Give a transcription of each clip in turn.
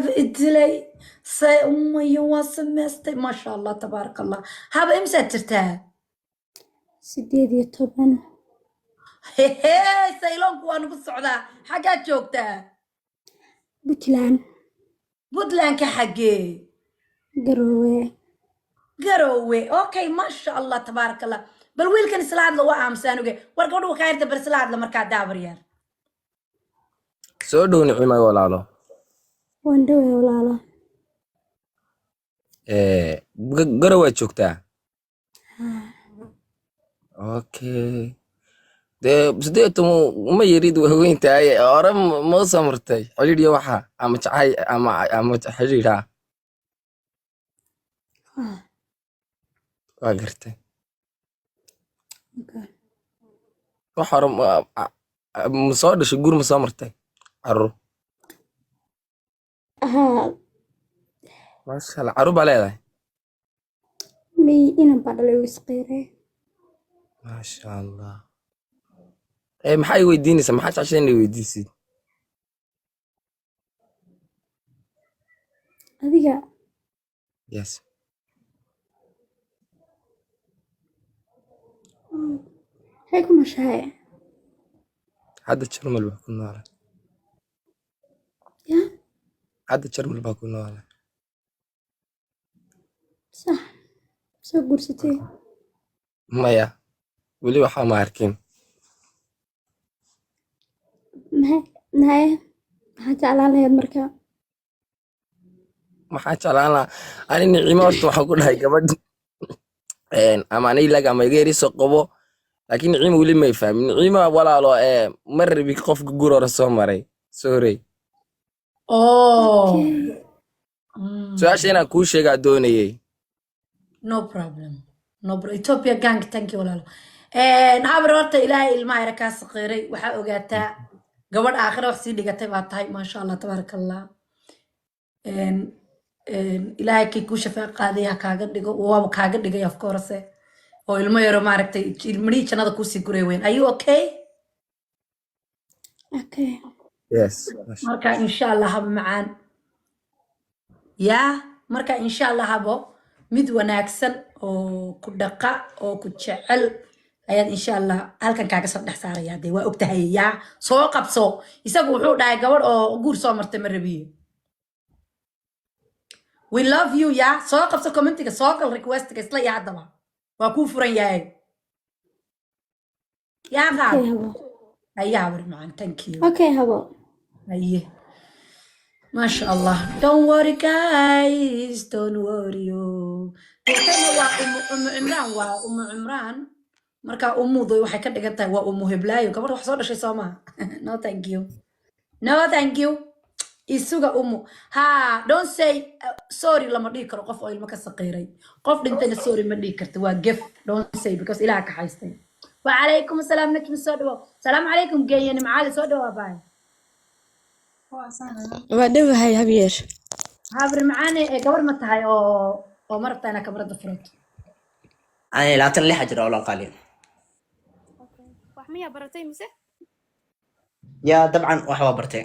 Idilay say umaya waa samaystay, maasha Allah, tabaaraka Allah. Haba, imsaad jirtaa? 18. Hehe, sayloonku waa nagu socdaa. Xaggaad joogtaa? Puntland. Puntlandka xaggee? Garoowe. Garowe, okay, maasha Allah, tabaaraka Allah. Bal wiilkan isla hadla, waa aamusanuge. War gabadhu waa kaa yarta, bal isla hadla markaa, daabaryaar. Soo dhow, Nicimay walaalo. Waan dhoway, walaalo. Garow waad joogtaa? Haa. Okay, dee 18 ma yarid, waa weyn tahay. Hore ma soo martay xidhiidh waxa ama jacay ama xidhiidha? Haa. Waa gartay. Okay. Wax hore ma soo dhashay? Guur ma soo martay? Caruur? Haa. Maasha Allah, caruur baa leedahay? May, inan baa dhalay, uu isqiiray. Maasha Allah. Maxaa i weydiinaysaa? Maxaa jeceshay inay weydiisid? Adiga? Yes. Maxay ku nooshahay? Hadda Jarmal baa ku noolay. Ya? Hadda Jarmal baa ku noolay. Sax, soo guursatay? Maya, weli waxaa ma arkin. Maxay naye, maxaa jeclaan lahayd marka? Maxaa jeclaan lahaa ani, Nicimo? Horta waxaan ku dhahay gabadh ama aniga lag ama iga yariso qabo, laakiin Nicimo weli may fahmin. Nicimo walaalo, ma rabi qofka guur hore soo maray, sorry. Oh. Okay. Su-aasha inaan kuu sheegaa doonayay. No problem, no problem. Ethiopia gang, thank you walaalo. Habar, horta Ilaahay ilmaha yara kaa saqiiray. Waxaa ogaataa gabadh aakhira wax sii dhigatay baa tahay, maasha Allah, tabaaraka Allah. Een, een, Ilaahay kii kuu shafaa qaaday ha kaaga dhigo, waaba kaaga dhigay, of course, oo ilmo yaro maaragtay ilmihii jannada kuusii guray weyn. Are you okay? Okay. Yes. Marka insha Allah, habo macaan, yaa marka insha Allah, habo, mid wanaagsan oo ku dhaqa oo ku jecel ayaad insha Allah halkan kaaga soo dhex saaraya. Dee waa ogtahay, yaa soo qabso. Isagu wuxuu dhahay gabadh oo guur soo martay ma rabiyo. We love you. Yaa soo qabso commentiga, soo gal requestiga isla iyo haddaba waa kuu furan yahay, yaa qaad. Okay, habo. Ayaa habar macaan, thank you. Okay, habo. Aye. Masha Allah. Don't worry guys, don't worry. Oh. Deetana waa Umu Cimraan, waa Umu Cimraan. Marka umudu waxay ka dhigan tahay waa Umu Heblaayo. Gabadh wax soo dhashay soo maaha. No, thank you. No, thank you. Isuga umu. Ha, don't say sorry, lama dhihi karo qof oo ilmo ka saqiiray. Qof dhintayna sorry ma dhihi karto. Waa gef. Don't say because Ilaah ka haystay. Wa calaykum asalaam, Najmi, soo dhawow. Salaamu calaykum, Geeyane Macaali, soo dhawaa baay. Waa dhowahay, habyar. Habri macaane, ee gabar ma tahay oo ma rabtaa inaad kamarada furato? Ani 26 jira, walaal qaali. Wax miyaa baratay mise? Yaa, dabcan wax waa bartay.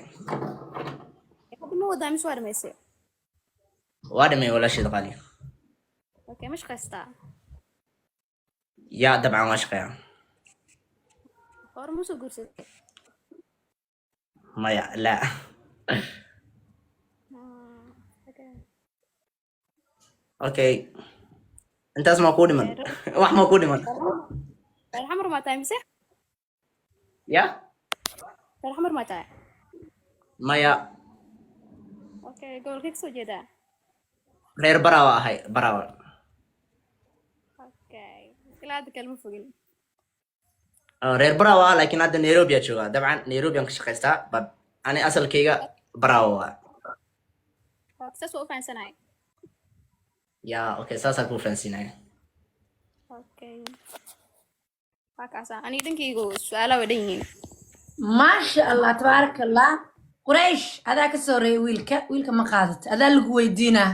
Hadda ma wadaa mise waa dhamaysay? Waa dhamay, walaasheed qaali. Okay, ma shaqaystaa? Yaa, dabcan waa shaqeeyaa. Hore ma soo guursatay? Maya, laa. Okay. Okay, intaas maa kuu dhiman? Wax maa kuu dhiman? Reer Xamar maa tahay mise? Ya? Reer Xamar maa tahay? Maya. Okay, gobolkee kasoo jeedaa? Reer Baraawa ahay, Baraawa. Okay, ilaa hadda kalma fogin. Oh, reer Baraawa ah, laakiin hadda Nairobi aa joogaa. Dabcan Nairobi aan ka shaqaystaa, but ani asalkayga Baraawa waa. Okay, saas waa u fahansanahay. Ya, okay, saasaa kuu fahansiinaya. Okay, waa kaasa, aniga dhankaygu su-aalaha way dhan yihiin. Maasha Allah, tabaaraka Allah. Quraysh, adaa ka soo horeeyay wiilka. Wiilka ma qaadata, adaa lagu weydiinaa.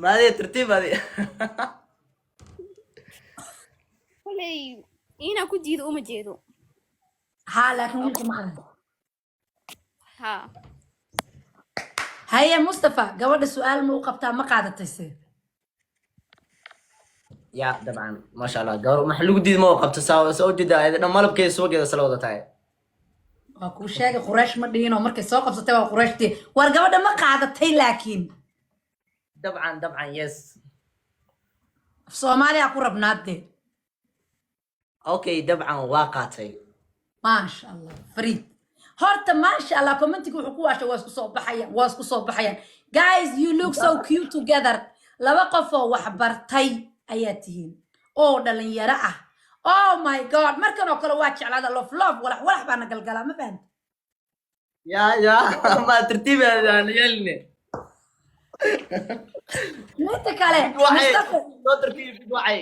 Maadee, tartiib adi. Koley inaan ku diido uma jeedo. Haa, laakiin wiilka ma qaadata. Haa. Haye Mustafa, gabadha su-aal ma u qabtaa? Ma qaadatay se? Ya, dabcan, maasha Allah, gabar maxa lagu diid ma qabto, saa soo ujeeda ayada dhan malabkeeda subageeda sala wada tahay. Waa kuu sheegay, Quraysh ma dhihin oo markay soo qabsatay waa Qurayshtii. War gabadha ma qaadatay laakiin? Dabcan, dabcan, yes. Af Soomaaliya ku rabnaadee. Okay, dabcan waa qaatay. Maasha Allah, fariid horta, maasha Allah. Commentiga wuxuu ku waashay, waa isku soo baxayaan, waa isku soo baxayaan. Guys, you look so cute together. Laba qof oo wax bartay ayaa tihiin oo dhalinyaro ah. Oh my God, markan oo kale waa jeclaada. Love, love, walax walax baana galgalaa, ma fahamta? Ya, ma tartiib aan yeeline. Midda kale, waxay Mustafa, soo tartiib waxay.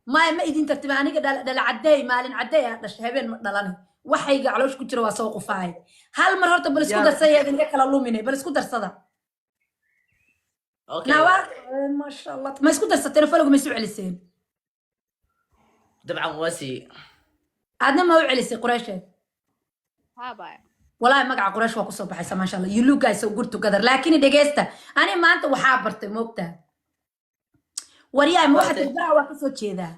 Maya, ma idin tartiba. Aniga dhala cadeey, maalin cadeey aa dhashay, habeen ma dhalani. Waxayga caloosh ku jira waa soo qufaay hal mar. Horta bal isku darsaya, idinka kala lumine, bal isku darsada. Okay. Nawa, maasha Allah, ma isku darsateen? Followga ma isu celiseen? Dabcan waa sii. Aadna ma u celisay, Qureyshe? Haa, baya. Walaahi magaca Quraysh waa kusoo baxaysa. Maasha Allah, you look guys so good together. Laakiin dhegeysta, ani maanta waxaa bartay, moogtaa, waryaay, ma waxaa Bartay. tiri Baraha waa kasoo jeedaa?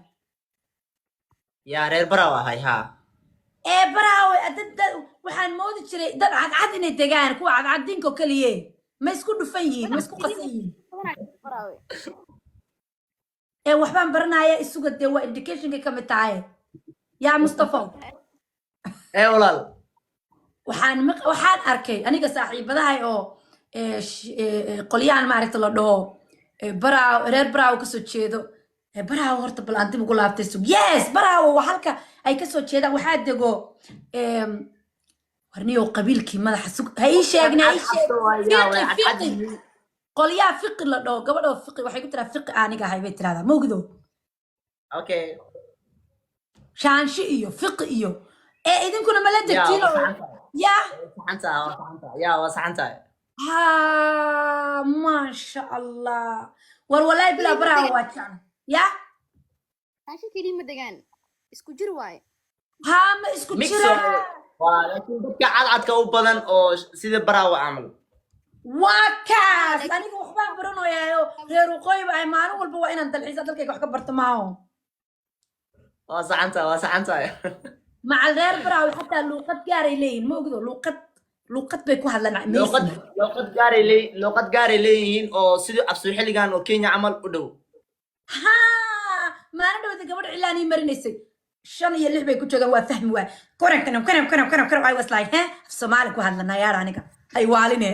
Yaa, reer Baraaw ahay, haa. Ee Baraawe, dad waxaan moodi jiray dad cadcad inay degaan, kuwa cadcadinko keliye. Ma isku dhufan yihiin? Ma isku qasan yihiin? Baraawe. Ee waxbaan baranaya, isuga dee, waa educationkay ka mid tahay. Yaa Mustafa. Ee walaal. Waxaan arkay aniga saaxiibadahay oo qolyahan maaragta la dhaho Baraaw, reer Baraaw kasoo jeedo. Baraaw horta bal aan dib ugu laabtay, sug. Yes, Baraaw waa halka ay kasoo jeedaan. Waxaa dego warniyow, qabiilkii madaxa sug, ha ii sheegna, ha ii sheeg. Fiqi, Fiqi, qolyaha Fiqi la dhaho, gabadha Fiqi waxay ku tiraa, Fiqi aniga ahay bay tirahdaa, mawgido? Okay. Shaanshi iyo Fiqi iyo ee idinkuna ma la Ya, degtiin waa oo saxan tahay. Ya. Saxan tahay, waa saxan tahay, ya, waa saxan tahay. Ha, maasha Allah. War walaahi bilaa, Baraha waa jecla ya. Raashin keliya ma degaan, isku jir waaye. Haa, ma isku Mix. jira. Waa, laakiin dadka cadcadka u badan oo sida Baraawa camal. Waa kaas, aniga waxbaan baranayaayo, reer waqooyi ba ay. Maalin walba waa inaan dalxiisa, dalkayga wax ka barto maaho. Waa saxan tahay, waa saxan tahay. Macal reer Baraawe xataa luuqad gaaray leeyihin, ma ogdo? Luuqad bay ku hadlaan. Luuqad amazing. Luuqad gaaray leeyihiin oo sidii afsuuxiligan oo Kenya camal u dhow. Haa, maalin dhawada gabadh cilaan ii marinaysay, shan iyo lix bay ku joogaan, waa fahmi waay. Koran kanam kanam kanam kanam kanam. I was like, he, af Soomaali ku hadlanaa yaar, aniga hay waaline.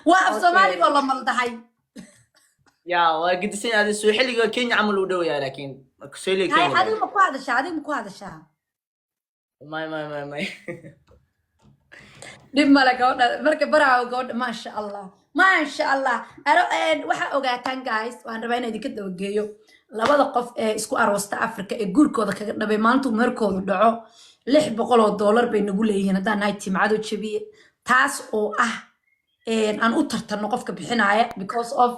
Waa af Soomaaliga oo la maldahay. Ya, waa gedisan yahay, suuxiliga Kenya camal u dhow yahay, laakiin suuxiliga Hay. Kenya. Adiga ma ku hadashaa? Adiga ma ku hadashaa? May, may, may, may. Dhib male. Gabadha marka Baraawo, gabadha, maasha Allah, maasha Allah. Aro waxaa ogaataan guys, waan rabaa inaan idinka dabageeyo labada qof ee isku aroosta Africa ee guurkooda kaga dhabay, maalintuu meherkoodu dhaco $600 bay nagu leeyihiin haddaan nahay timcado jabiye, taas oo ah aan u tartanno qofka bixinaya, because of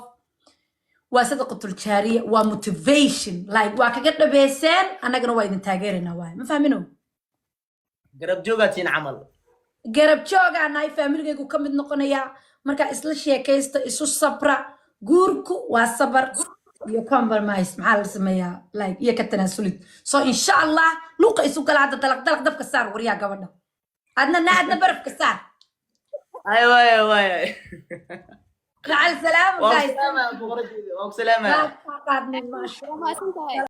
waa sadaqatul jaariya, waa motivation, like waa kaga dhabeyseen, annagana waa idin taageeraynaa waay, ma fahmino? Garab joogaatiin camal. Garab joogaa nahay, faamiligaygu ka mid noqonayaa. Marka isla sheekaysta, isu sabra. Guurku waa sabar iyo compromise, maxaa la sameeyaa, like iyo ka tanaasulid. So insha Allah luuqa isu gala hadda, dalaq dalaq dabka saar. Waryaa gabadha, adna na adna barafka saar. Ay, waay, waay. Macal salaama Waa guys. ku salaamaya boqoradeyda, waa ku salaamaya. Waa kaa qaadnay, maasha Waa mahadsan tahay.